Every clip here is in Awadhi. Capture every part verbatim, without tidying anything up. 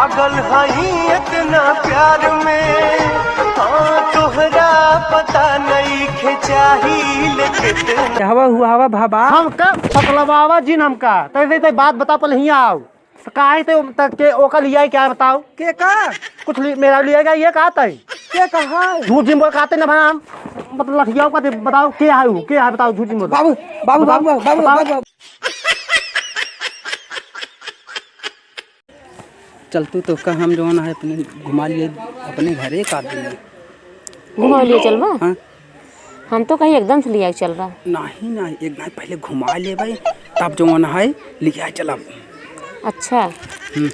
कल हई इतना प्यार में, हाँ, तोहरा पता नइखे चाहिल कितना। हवा हुआ हवा भाबा। हमका बतलवावा जिन हमका। तै, तै, तै बात बता पहले हियाँ आओ। तो काहे ते, त के ओका लिया है क्या बताओ? के का? कुछ लि-, मेरा लिया गया ये कहा तै? के कहा? झूठ जिन बोल कहते ना भाई हम। मतलब लठियाओ का दे, बताओ के है वो? के है बताओ झूठ जिन बोल। बाबू, बाबू, बताओ, बाबू, बाबू, बताओ। बाबू। चल तू तो का हम जौन है अपने घुमा लिए अपने घरे एक आध दिन। घुमा लिए चलबा? हाँ। हम तो कहीं एकदम से लिया चलबा। नहीं, नहीं, एक दाई पहले घुमा लेबै, तब जौन है लिया चलब। अच्छा। हम्म।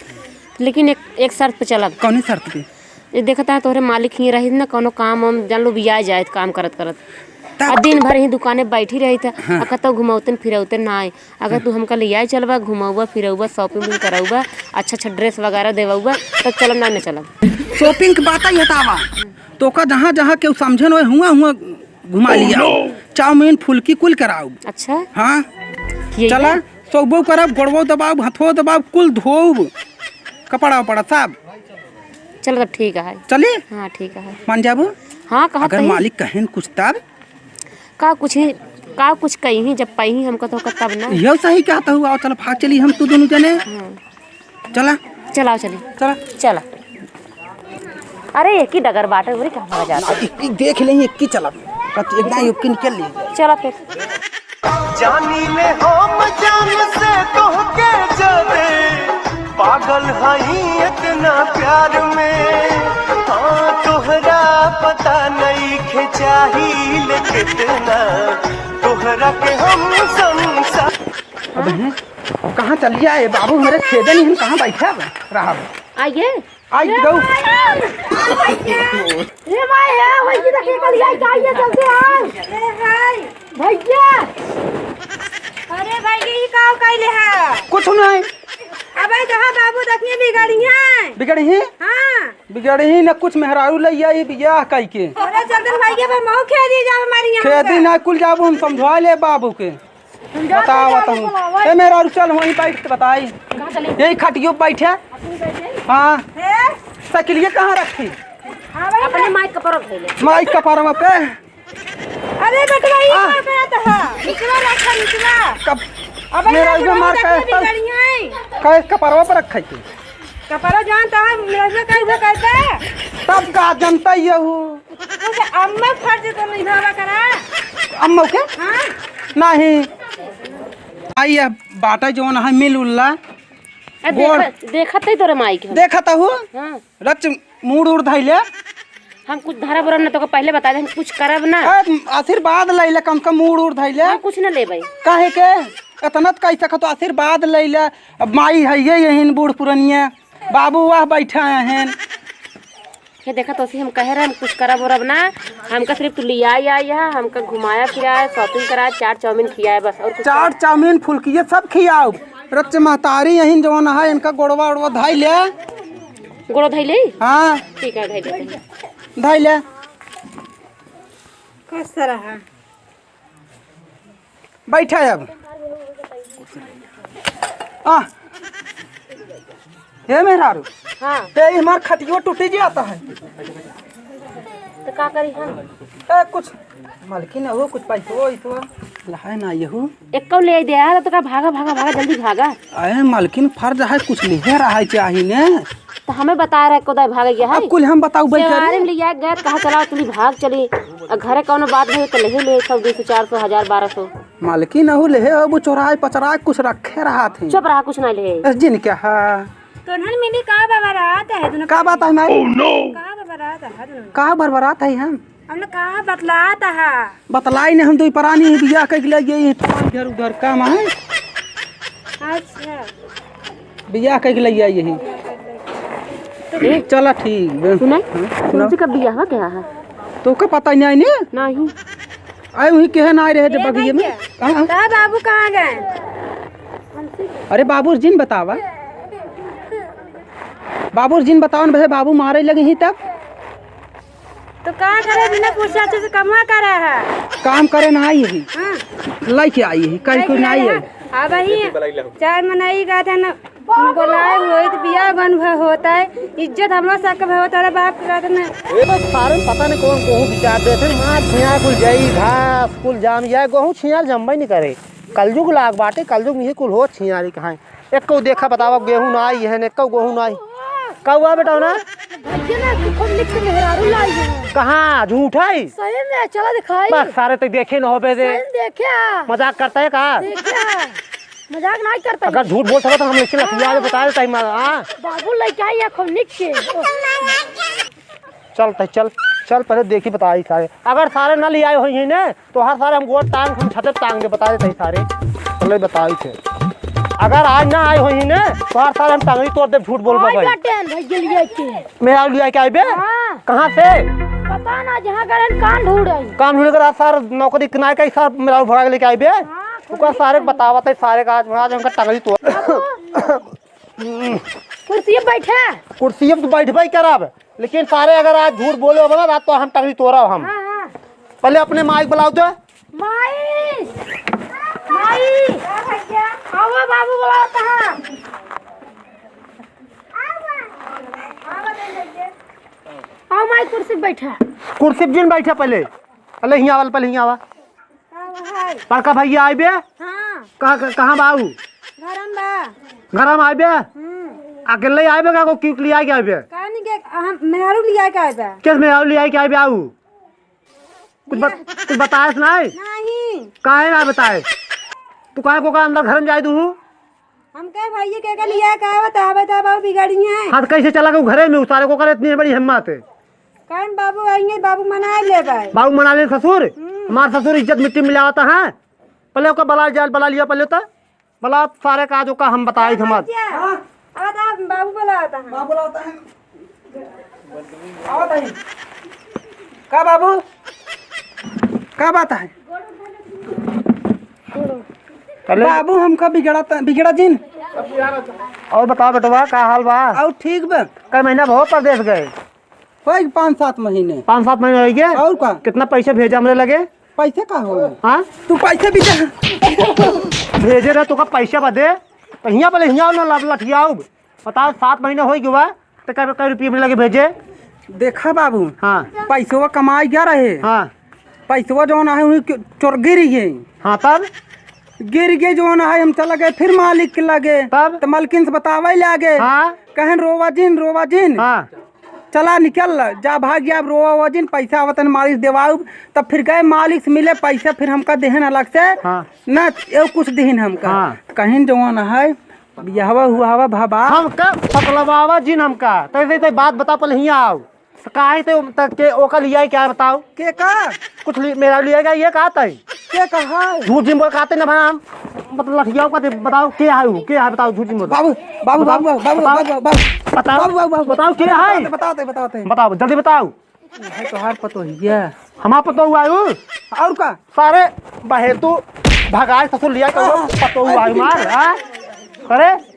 लेकिन एक, एक शर्त पे चलब। कौनी शर्त पे? ये देखता है तोहरे मालिक ही रही ना, कौनो काम हम जान लो बिया जाए काम करत करत। तब आ दिन भर ही दुकाने बैठी रही था, हाँ। आ कतौ घुमौतन फिरौतन ना आए। अगर तू हमका लियाए चलबा, घुमौबा, फिरौबा, shopping भी करौबा, अच्छा अच्छा dress वगैरह देवौबा, तब चलब ना, ना चलब। Shopping के बात ही हटावा। तोका जहाँ जहाँ केहू समझे न होए, हुआ हुआ घुमा लिया। Oh, no! चाउमीन, फुल्की कुल कराऊ। अच्छा? हाँ। ये चला, ये? सौबो करब, गोड़वो दबाऊ, हथवो दबाऊ, कुल धोऊ। कपड़ा उपड़ा सब। चलो तब ठीक है। चली? हाँ, ठीक है। मान जाबू? हाँ, कहा अगर कही? मालिक कहेन कुछ तब? का कुछ ही, का कुछ कही ही, जब पाई ही हमका तो होकर तब ना। यह सही कहता हूँ, आओ चलो भाग चली हम तू दोनों जने। हाँ। चला। चलाओ चली। चला। चला। अरे, एक ही डगर बाटे, उरी कहाँ भागा जाता? एक ही देख लें, एक ही चला। कत-, एक दाईं एक ही निकल ले। चला फिर। जानी ले हम जान से तोहके जादे, पागल हई इतना प्यार में। हाँ, तोहरा पता नइखे चाहिल कितना, तोहरा के हम संसार। अबे हैं, कहाँ चल गया ये बाबू? मेरे खेदे नहीं, हम कहाँ बैठा रहा? आइए। आई ए गऊ। माई, ए माई, ए माई, ए भैया, देखिए, कल आई, आइए, जल्दी आओ। ए भाई। भैया। अरे भाई, ये का कइले है? कुछ नहीं। अबे जहाँ बाबू देखिए बिगड़ी है। बिगड़ी ही? हाँ। बिगड़ी ही न कुछ मेहरारू लइया ये बियाह कई के। अरे चंदन भैया, पर मऊ खेदी जाओ हमारी यहाँ खेदी पे। ना कुल जाबू, हम समझवा ले बाबू के। बताओ, बताओ। ए, मेहरारू, चल, वहीं बैठ के बताई। कहाँ चली? यही खटियो पे बैठे। अपनी बैठे? हाँ। हैं? साइकिलिया कहाँ रखी? हाँ, भाई, अपने माइक का परब धइले। माइक का परब पे? अरे, बेटवा, ई आ। का करत ह? निचवा रखा, निचवा। कब-, अब मेहरारू के मार के बिगड़ी है। कहे कपरवा पर रखे के? कपरवा जान तो हम मेहरारू का उहे करते। तब का जनता ये हूँ। कुछ अम्मा फर्ज तो निभावा करा। अम्मा के? हाँ। नहीं। आई अब बाटा जौन है मिल उल्ला। ए, गोड़। देखत, देखत है तोरे माई के हम। देखत हूँ। हाँ। रच मूड़ उड़ धैले। हम कुछ धरब उरब ना, तोके पहले बता दे, हम कुछ करब ना। ए, आशीर्वाद लैले, कम से कम मूड़ उड़ धैले। हम कुछ ना लेबै। काहे के? इतना तो कह सकत हो, आशीर्वाद लैले। अब माई है ये यही बूढ़ पुरनिया। बाबू वाह बैठा हैं। ये देखा तो हम कह रहे हम कुछ करब उरब ना, हमका सिर्फ तू लियाई आई है, हमका घुमाया फिराया, shopping कराया, चाट चाउमीन खियाया बस, और कुछ चाट चाउमीन फुल्किये सब खियाओ। रच महतारी यहीं जवन है, इनका गोड़वा ओड़वा धाई ले। गोड़वा धाई ले? हाँ। ठीक है, धाई ले। धाई ले। खुश रहा। बैठा अब। आ। हे मेहरारू। हाँ। ते हमार खटियो टूटी जाता है। तो का करी हम? ए, कुछ मालकिन हो, कुछ पैसो वैसो। लहाए ना यहू। एक कौ ले दे यार, तो का भागा, भागा, भागा, जल्दी भागा। अरे मालकिन, फर्ज है, कुछ लिहे रहा है चाही ने। तो हमें बता रहे, कोदाय भाग गया है। अब कुल हम बताऊ, बैठ सेवारी में लिया गया, कहा चला, चली भाग चली। आ घरे कौनो बात नहीं, तो लेहे ले सौ, दो सौ, चार सौ, हजार, बारह सौ। मालकिन, अहू लेहे अबू चोराए पचराए कुछ रखे रहा थे। चुप रहा, कुछ नहीं लेहे। अस जिन क्या है? तो नन मिली का बरबरात है, दोनों का बात है माई? Oh, no! का बरबरात है, दोनों? का बरबरात है हम? हमने कहा बतलात हा। बतलाई ने हम दुई परानी ही बियाह कइके लइ गई, इधर उधर काम है। अच्छा। बियाह कइके लइ आई यही। ए, चला ठीक बे। सुनाई? हाँ, सुनाओ। तुमसे कब बियाह हुआ क्या है? तोके पता ही नहीं ने? नहीं। आए वही कहे ना आए रहे जब बगिए में। हाँ, हाँ। कहा बाबू कहाँ गए? अरे बाबू जिन बतावा। बाबू जिन बतावन भे बाबू मारे लगे ही तब। तो का करे, बिना पूछे अच्छे से कमा करे है? काम करे ना आई है। हाँ। लइके आई है, कहीं कोई ना आई है। अब ही चाय मनई गए थे ना, बोलाए हुए तो पिया गन भय होत है, इज्जत हमरा सबके भय होत है, अरे बाप के कहते ना। ए बस सारे पता नहीं कौन गोहूँ बिचार देत है, मार छिया कुल जाई घास कुल जाम, यह गोहूँ छिया जमबे नहीं करे। कलजुग लाग बाटे, कलजुग में ही कुल होत छियारी कहाँ। एक्को देखा बतावा, गेहूं ना आई है, एक्को गेहूं ना आई। का हुआ बेटा ना? भैया ना, खूब निक के मेहरारू लाई है। कहाँ? झूठ है? सही में, चला दिखाई। बस सारे तो देखे न होबे दे। सही में देखे आ। मजाक करता है का? देखे आ। मजाक नहीं करता है। अगर झूठ बोल सकता तो हम लेके लखिया ले बता देता है माँ, हाँ? बाबू लेके आई है खूब निक के। चल तई चल, चल पहले देखी बताई सारे। अगर सारे ना ले आए होई हैं ने, तो हर सारे हम गोड़ टांग, हम छते टांग दे, बता देते हैं सारे। पहले बताई थे। अगर आज ना आए होई हैं ने, तो हर सारे हम टांगड़ी तोड़ दे, झूठ बोल आई भाई। बाटे भैया लिए के। मेहरारू लिया के आइबे? हाँ। कहाँ से? पता ना, जहाँ गए कान ढूंढ आई। कान ढूंढ कर आज सार नौकरी किनाए का ही सार मेहरारू भगा के लेके आइबे? हाँ, खुद ओकर सारे लेके बतावत है, सारे का आज, आज हमका टांगड़ी तोड़। बाबू। कुर्सी पे बैठे। कुर्सी पे तो बैठबे करब। लेकिन सारे अगर आज झूठ बोले हो ना, रात तो हम टंगरी तोड़ब हम। हाँ, हाँ। पहले अपने माई के बुलाओ तो। माई, माई, आवा बाबू बुलावत है। आओ माई कुर्सी पे बैठा। कुर्सी पे जिन बैठा पहले, पहले हियाँ आवा, पहले हियाँ आवा। का भाई? बड़का भैया आइबे? हाँ। कहाँ, कहाँ बाऊ? घरम बा। घरम आइबे? हम्म। अकेले आइबे का को क्यों लिया के आइबे? कहानी के हम मेहरारू लिया के आइबे। किस मेहरारू लिया के आइबे आऊ? कुछ बत-, कुछ बताएस नाई? नहीं। काहे ना बताएस? तू काहे को का अंदर घर में जाए तू? हम कहे भैया के के लिया का बतावे त बाबू बिगड़ी है। हाँ, तो कैसे चला गऊ घरे में? उ सारे को करे इतनी बड़ी हिम्मत है। काहे बाबू आएंगे, बाबू मना लेबे। बाबू मना ले ससुर? हम्म। हमार ससुर इज्जत मिट्टी में मिलावत है। पहले ओका बला जाए, बला लिया पहले तो। बला सारे का जो का हम बताए थे मत। हाँ। अब बाबू बुलावत है। बाबू बुलावत है। आवत है। का बाबू? का बात है? पहले बाबू हमका बिगड़ा त-, बिगड़ा जिन। और बताओ बेटवा, का हाल बा? और ठीक बा। कई महीना बहुत परदेस गए? होई पाँच सात महीने। पाँच सात महीने होई गए? और का? कितना पैसा भेजा हमरे लगे? पैसे का हो? हाँ? तू पैसे भी दे। भेजे रहे तो का पैसा बदे? तो हियाँ पहले हियाँ ना लड़ लठियाऊ। बताओ, सात महीना होई गवा, तो कै, कै रुपये हमरे लगे भेजे? देखा बाबू, हाँ। पैसवा कमाई गया रहे। हाँ। पैसवा जौन आहे, वही के-, चोर गिर गए। हाँ, तब? गिर गए जौन आहे, हम चला गए फिर मालिक के लगे। तब? तो मलकिन से बतावे लागे। हाँ। कहन, "रोवा जिन, रोवा जिन।" हाँ। चला निकल, जा भाग गया, अब रोवा, रोवा जिन, पैसा आवतन मालिक से देवाऊ। तब फिर गए मालिक से मिले, पैसा फिर हमका देहन अलग से। हाँ। ना, ये कुछ देहन हमका। हाँ। कहिन जौन आहे, बियाहवा हुआ हवा भाबा। हमका पतलवावा जिन हमका। तैसे तै बात बता पहले हियाँ आओ। काहे ते त के ओका लिया है क्या बताओ? के का? कुछ लि-, मेरा लिया है क्या ये कहा तै? के कहा? झूठ जिन बोल कहते ना भाई हम। मतलब लठियाओ का दे, बताओ के है वो? के है बताओ झूठ जिन बोल। बाबू, बाबू, बताओ, बाबू, बाबू, बताओ, बाबू, बाबू। बताओ, बाबू, बाबू, बाबू। बताओ के है? बताओ ते, बताओ ते। बताओ, जल्दी बताओ। है तोहार पतोहिया। हमार पतोहू आयु? और का? सारे बहेतू भगाए ससुर लिया के वो पतोहू आयु मार, हाँ? अरे,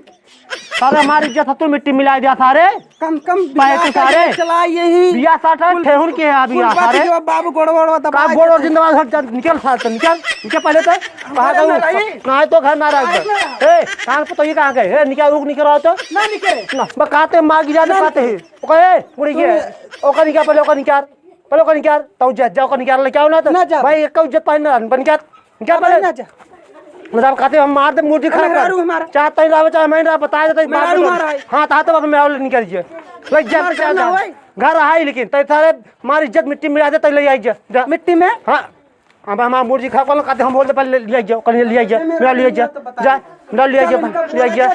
सारे हमार इज्जत हतू मिट्टी मिलाए दिया सारे। कम, कम बहेतू बिया सारे। चला यही। बिया साटा कुल, ठेहुन के है अभी कुल आ बात सारे। जो बाबू गोड़ वोड़ दबा का गोड़ देते। और जिंदा बात हट, चल, निकल सारे, चल, निकल, निकल पहले तो। कहाँ अरे गए? ना रही। ना है तो घर ना रख दे। अरे। ए, कहाँ पतोहू कहाँ गए? ए, निकल, रुक, निकल रहा तो। ना निकले। ना, बकाते मार गिरा ना दे पाते हैं। ओके, मुड़ी के। ओका निकाल, पहले ओका निकाल। पहले ओका निकाल। तौ जा, जा ओका निकाल, लेके आओ ना तो। ना जा। भाई, एक इज्जत पानी ना, निकाल। निकाल अब पहले। ना जा। मतलब कहते हम मार दे, मूर्ति खराब कर। मेहरारू हमारा। चाहे तई लावे, चाहे मैं ना, बता देते, मेहरारू मार दे। हमारा है। हाँ, तो हाथ में मेहरारू निकाल दीजिए। ले जा, हमारा जा, घर ना जा। होए। घर है, लेकिन तई सारे हमारी इज्जत मिट्टी में मिला दे, तई ले आई जा। जा। मिट्टी में? हाँ। अब हमार मुर्गी खा कौन खाते, हम बोल दे पहले ले, ले जाओ, कहीं ले जाओ, मेरा ले जाओ, जा, मेरा ले जाओ, ले जाओ,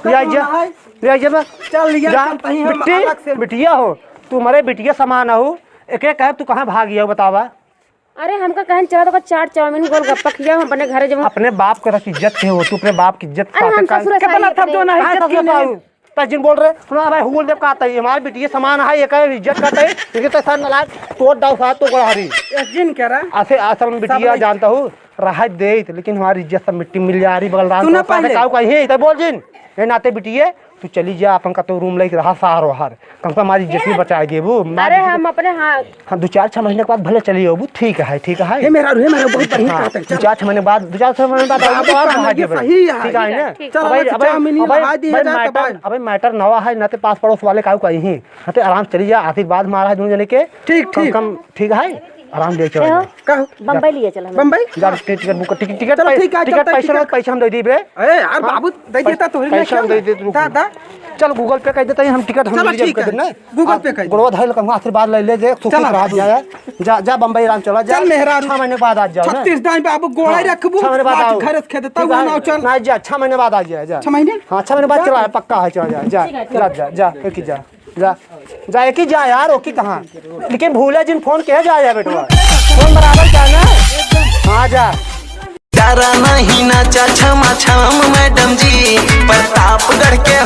ले जाओ, ले जाओ, बा। चल, लिया जा, चल, कहीं हम बिट्टी, अलग से। बिटिया हो, तू हमारे बिटिया समान हो, एके कहे तू कहाँ भाग गया बतावा? अरे हमका कहें चला तो का चाट चाउमीन गोलगप्पा खिया, हम अपने घरे जब अपने बाप के रख इज्जत के हो, तू अपने बाप की इज्जत अरे खाते हम का ससुर कितना साई थप अपने जो ना है, काहे इज्जत ससुर की नहीं। ताऊ? तै जिन बोल रहे, सुना भाई, हुल देव का तई, हमारी बिटिया समान है, ये कहे इज्जत का तई, लेकिन तै सर नालायक, तोड़ दाव साथ तो गड़ा हरी। ये जिन कह रहा? ऐसे असल में बिटिया सब जानता हूँ, राहत दे, लेकिन हमारी इज्जत सब मिट्टी मिल जा रही, बगल रात सुना को सारे पहले। काऊ कहीं है, तै बोल जिन, ये नाते बिटिया, तू चली जा, अपन का तो रूम लेके रहा सार वार, कम से कम हमारी इज्जत भी बचाए देबू। अरे, हम अपने, हाँ। हाँ, दो चार छह महीने के बाद भले चली आबू, ठीक है, ठीक है। हे मेहरारू, हे मेहरारू, बहुत बढ़िया हाँ, कहत है, दो चल। चार छह महीने बाद, दो चार छह महीने बाद आबू, तो और बाबू, बढ़ा ये देबे। सही है। ठीक है ना? ठीक। चल, अब भाई, अब चाह में नहीं अब भाई, नहा दिया भाई, जाए तो मैटर, भाई। अब भाई, मैटर नवा है ना, ते पास पड़ोस वाले काऊ कही ही। हाँ, ते आराम चली जा, आशीर्वाद मारा है दोनों जने के। ठीक, कम, ठीक। कम, ठीक है, आराम दे चल। ए हो, का हो? बम्बई लिए चल हमें। बम्बई? जा, टिकट, टिकट बुक कर, टिकट, टिकट, चलो, पै-, ठीक है, टिकट चलता पैसा, टिकट। पैसा हम दे दीबे। ए यार, हाँ? बाबू, दे देता तोहरे पैसा हम लेके। दे देते, रुक। दा, दा। चल, Google Pay कर देता ही, हम टिकट हम चलो, रिजर्व ठीक कर है। देना। Google Pay कर दे। गोड़वा धइल कहूँ, आशीर्वाद ले ले, जे सुखी चला। खराब जाए। जा, जा, बम्बई आराम चला, जा। चल, मेहरारू। छह महीने बाद आ जाओ, ना? छत्तीस दाई बाबू, गोड़ा हाँ। रखबू, छह महीने बाद लाठी आओ। घरे से खेदता ठीक हुआ है। ना, चल। ना, जा, छह महीने बाद आ जाए, जा। छह महीने? हाँ, छह महीने बाद जा। चला, पक्का है, चला, जा, जा, ठीक है, जा, चल। जा, जा, एक ही जा। जा, जा, एक ही जा यार, ओके कहाँ? लेकिन भूले जिन फोन के जा, जा बेटवा। फोन बराबर जा ना। हाँ, जा। चारा नहीं नाचा छमा छम मैडम जी, प्रतापगढ़ के